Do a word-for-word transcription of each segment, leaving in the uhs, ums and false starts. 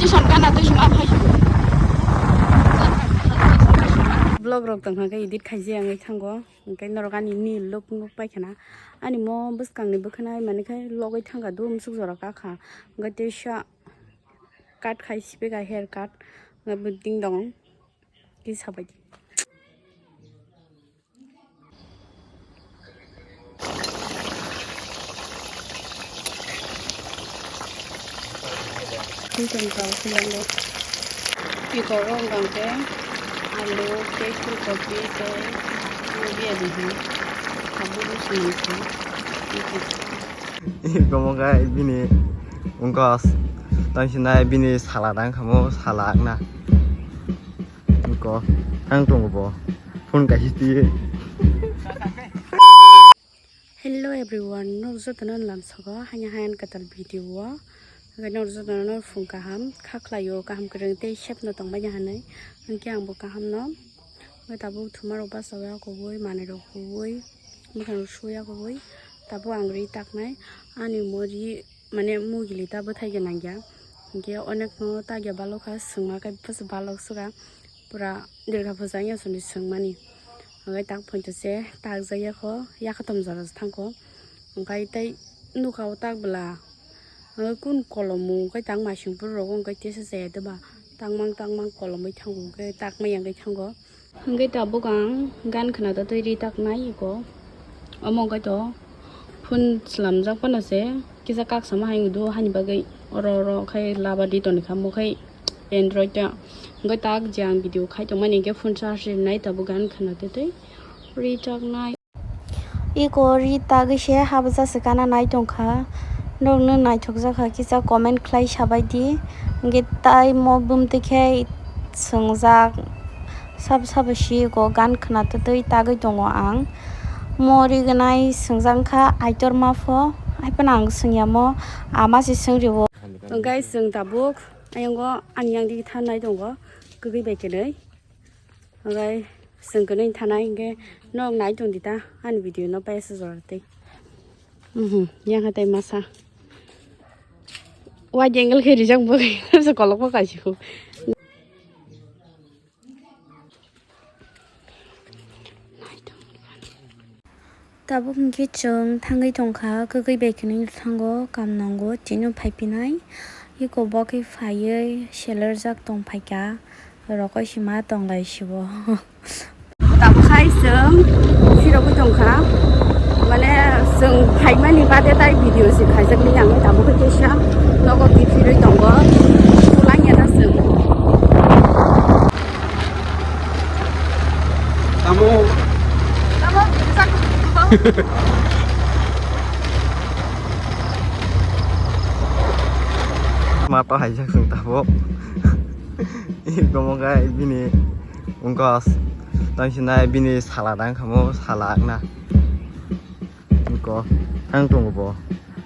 Vlog rok tong kha khe edit khaijak wngwi thango, hwnkhe norok ani nil look nuk pai khana. Ani mo bwskangni bwkhwnai manwi khe logwi thangkha, dum suk jora kakha, hwnkhe teisa cut khai sibika hair cut, hwnkhe bo ding dong kisa bai. Tei tong kha philango. Iko rok hwnkhe alu tei phulkopi tei lubi adi hwn. Abo rw swnam kha. Iko mo khe bini wngkha tang sinai bini sala dang kha mo sala wngna. Iko ang tongo bo phone kaisa twi. Hello everyone, norok jotono lamsogo hanya hayan katal video o. Hwnkhe norok jotono phung kaham, kha khlaio, kaham kwrwng tei safe no tongmani hinwi. Hwnkhe ang bo kaham no. Hwnkhe tabuk thuma rok basa ya kubui, manwi rok kubui, bwkhang rok suya kubui. Tabuk ang ri taknai, ani mo ri mane mugili ta bwthai gwnang ya. Hwnkhe onek no ta ya balok kha, swngma khe bwsa balok swkha. Pura Durga puja wngya soni swngmani. Hwnkhe tak phoito se takjak ya kho, yakhatom jora se thang kho. Hwnkhe tei nukha o tak bwla. Hwnkhe kun kolomo hwnkhe tak maising phuru rogo hwnkhe tesa chaya de ba. Tangmang tangmang kolomwi thango hwnkhe takma yangwi thango. Hwnkhe tabuk ang gan khna da twi ri taknai iko. Omo hwnkhe to phone slamjak phano se kisa kak sama hai wngdo hani bagwi oro oro khai laba di toni kha mo khai Android ta. Hwnkhe tak je ang video khai tongmani hwnkhe phone charge rinai tabuk gan khna da twi ri taknai. Iko ri tagwi se habjak se gana nai tongkha. Norokno naithokjak kha kisa comment khlai sabai di. Hwnkhe tai mo bumtwi khe swngjak sabo sabo si iko gan khna twtwi tagwi tongo ang. Mo ri gwnai swngjak kha aitor ma pho. Haiphano ang swngya mo ama se swngrio. Hwnkhe chwng tabuk ayang o ani yang digi thanai tongo kwgwi bai kwnwi. Hwnkhe chwng kwnwi thanai hwnkhe norok nai tong di ta ani video no paisa jora tei. Mhm, yang hatai masa. Wide angle khe rijak bo sa kolok bo kaisi ko. Tabuk hwnkhe chwng thangwi tongkha, kwgwi bai khwnwi thango, kam nango, chini phai phinai. Iko bo khe phaiwi selerjak tong phaikha, rokoi sima tonglai sibo. Tabuk khai chwng phirogwi tongkha, mane chwng phaimani bade tai video se khaijakni ang tabuk khe kisa nogo khe phirwi tongo, tulangya da chwng. Tamo. Tamo, sak. Ma to haijak chwng tabuk. Iko mo khe bini wngkha tang sinai bini sala dang kha mo sala wngna. Iko ang tongo bo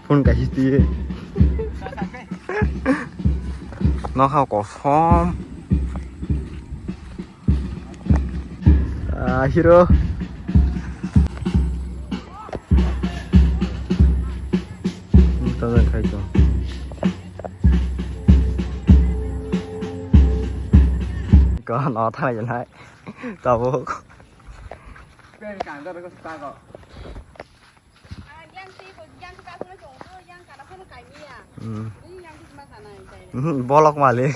phone kaisa twi. Nokha kosom. Ah, hero. Tazan khai to. Ko no thai nai. Tabuk. Yang si ko yang ka ko jong ko yang kana ko kai ni ya. Hmm. Ni yang di ma sana dai. Hmm, bolok malik.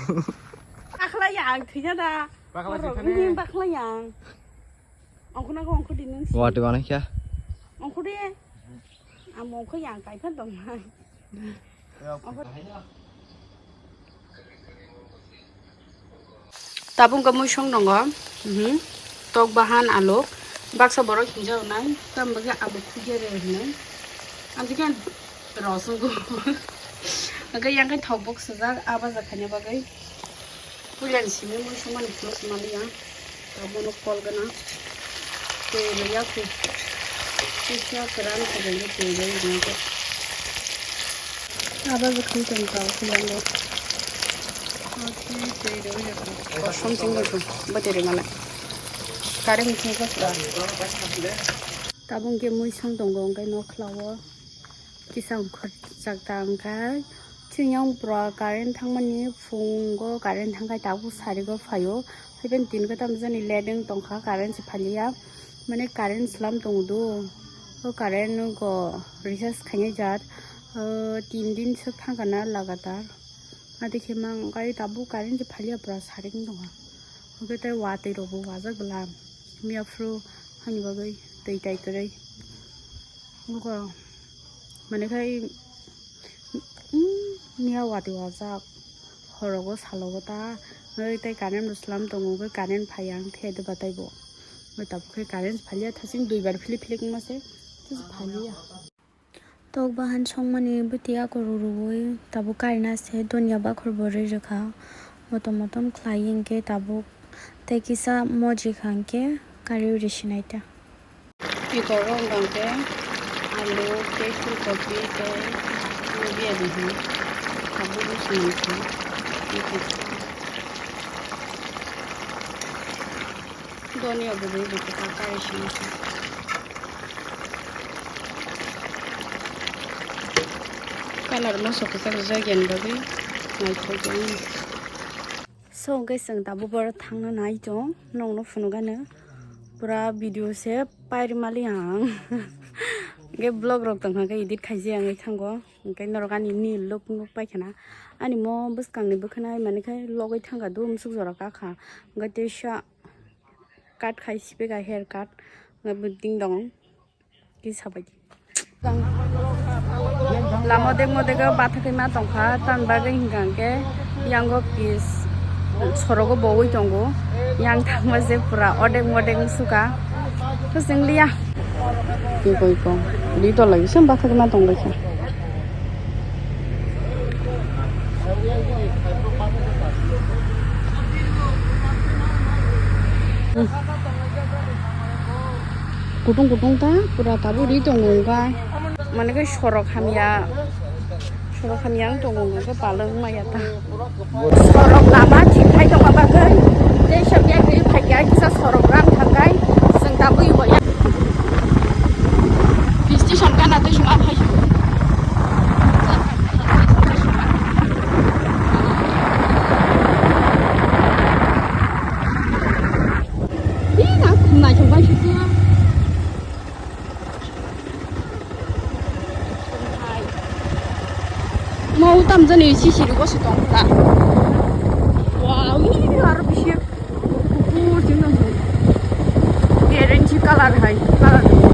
Akhla yang thina da. Bakla si thane. Ni bakla yang. Ongkho na ko ongkho di nung si. Wati wana kya? Ongkho di. Amo ongkho yang kai phan dong nai. Tabuk wngkha muisung tongo, mhm, tok bahan alu, baksa borok hinjak nai, tamo khe alu khugya re hinwi, ang khe rosong khe, hwnkhe yang khe thok bok sujak, ah, baja khaina bagwi, puila ni simi muisung mani phunuk sima liya. Abono kol gana. Twi rwya khe. Kisa kwran khe rwya twi rwya rwya khe. Abo bwkhwi tong kha khe yango. Twi rwya khe. Kosom tong kha. Bwtwi rwma le. Kare mithung kha. Tabuk khe muisung tongo hwnkhe nokhlao. Kisa ongkhorjak ta hwnkhe. Chini yang pura current thangmani, phungo current thangkhai tabuk sarigo phaio. Haiphano tin kwtam jani late wng tongkha, current se phaliya. Mane current slam tongdo. O current go recharge khainai jar. O tin din swk thangkha na lagatar. Adi khe mang kai tabuk current se phaliya, pura saring tongkha. Oke tei watwi rokbo wajak bwla. Miya phuru hani bagwi twi tai kwrwi. Ogo mane khai Miya watwi wajak, horogo salogo ta, oi tei current bo slam tongo, oi current phaiya ang the de batai bo. Oi tabuk khe current phaliya, thasing duibar philip philip wngma se, thasing phaliya. Tok bahan songmani bwtwi ako rw rwui tabuk kaina se donya bakhor bo rwi rwkha, motom motom khlai hwnkhe tabuk tei kisa moji kha hwnkhe kari rw sinai ta. Iko rok hwnkhe alu tei phulkopi tei lubia rihini tabuk bwswng nangkha. Donia bwrwi rikha kari sini. Kalar moso kwchak rijak yani bagwi naithok ya. So, hwnkhe chwng tabuk boro thangna nai chwng, nokno phunukgano pura video se pairi mali ang. Hwnkhe vlog rok tongkha khe edit khaijak ang thango, hwnkhe norok ani nil look nuk paikha na. Ani mo bwskangni bwkhwnai mani khe logwi thangkha do, musuk jora kakha, hwnkhe teisa cut khai sibika hair cut, hwnkhe bo ding dong. Kisa bai di. Lama dek mo dek bathakgwi ma tongkha, tan bagwi hwnkha hwnkhe yango kis sorogo bowi tongo, yang thangma je pura odek modek wngsuka. Kwchwng liya. Iko iko. Ri tolai se bathakgwi ma tonglaikha. Kutung kutung ta pura tabuk ri tongo wngkha. Mane khe sorok hamya, sorok hamya wng tongo wngkha khe palwng maya ta. Sorok lama thik khai tongma bagwi tei sabya ri phaikha kisa sorok ram thangkhai chwng tabuk bo ya. Station gana tei sima phai. Ih, na khum naithok bai sukha. Mo utam jani sisiri gosi tong kha. Wow, ih, aro bisi kuphur jeng nang. Orange color hai.